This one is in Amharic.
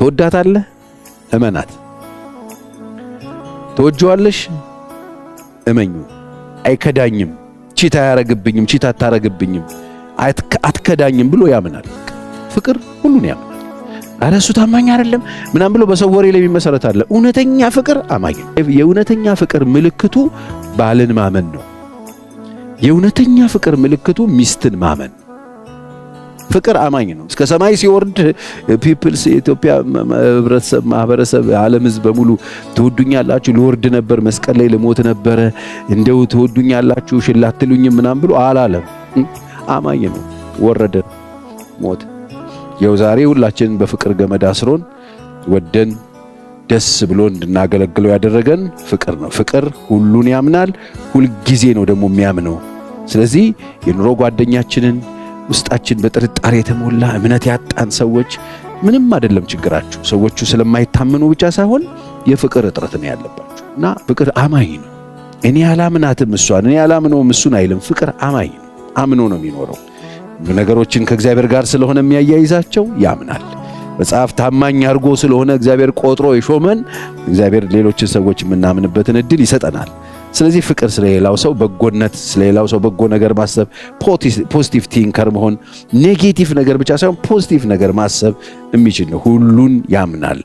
ትወዳታለህ? እመናት። ትወጂዋለሽ? እመኚው። አይከዳኝም፣ cheat አያረግብኝም፣ cheat አታረግብኝም፣ አትከዳኝም ብሎ ያምናል። ፍቅር ሁሉን ያምናል። አረ እሱ ታማኝ አይደለም ምናምን ብሎ በሰው ወሬ ላይ የሚመሰረት አለ። እውነተኛ ፍቅር አማኝ። የእውነተኛ ፍቅር ምልክቱ ባልን ማመን ነው። የእውነተኛ ፍቅር ምልክቱ ሚስትን ማመን። ፍቅር አማኝ ነው። እስከ ሰማይ ሲወርድ peoples፣ የኢትዮጵያ ህብረተሰብ፣ ማህበረሰብ፣ የዓለም ህዝብ በሙሉ ትወዱኛላችሁ፣ ልወርድ ነበር፣ መስቀል ላይ ልሞት ነበረ፣ እንደው ትወዱኛላችሁ፣ ሽላ አትሉኝም ምናምን ብሎ አላለም። አማኝ ነው። ወረደ፣ ሞተ። ያው ዛሬ ሁላችንን በፍቅር ገመድ አስሮን ወደን ደስ ብሎ እንድናገለግለው ያደረገን ፍቅር ነው። ፍቅር ሁሉን ያምናል፣ ሁልጊዜ ነው ደግሞ የሚያምነው። ስለዚህ የኑሮ ጓደኛችንን ውስጣችን በጥርጣሬ የተሞላ እምነት ያጣን ሰዎች ምንም አይደለም ችግራችሁ። ሰዎቹ ስለማይታመኑ ብቻ ሳይሆን የፍቅር እጥረት ነው ያለባችሁ። እና ፍቅር አማኝ ነው። እኔ አላምናትም እሷን፣ እኔ አላምነውም እሱን አይልም። ፍቅር አማኝ ነው። አምኖ ነው የሚኖረው። ነገሮችን ከእግዚአብሔር ጋር ስለሆነ የሚያያይዛቸው ያምናል። መጽሐፍ ታማኝ አድርጎ ስለሆነ እግዚአብሔር ቆጥሮ የሾመን እግዚአብሔር ሌሎችን ሰዎች የምናምንበትን እድል ይሰጠናል። ስለዚህ ፍቅር ስለሌላው ሰው በጎነት፣ ስለሌላው ሰው በጎ ነገር ማሰብ፣ positive thinker መሆን፣ negative ነገር ብቻ ሳይሆን positive ነገር ማሰብ የሚችል ነው። ሁሉን ያምናል።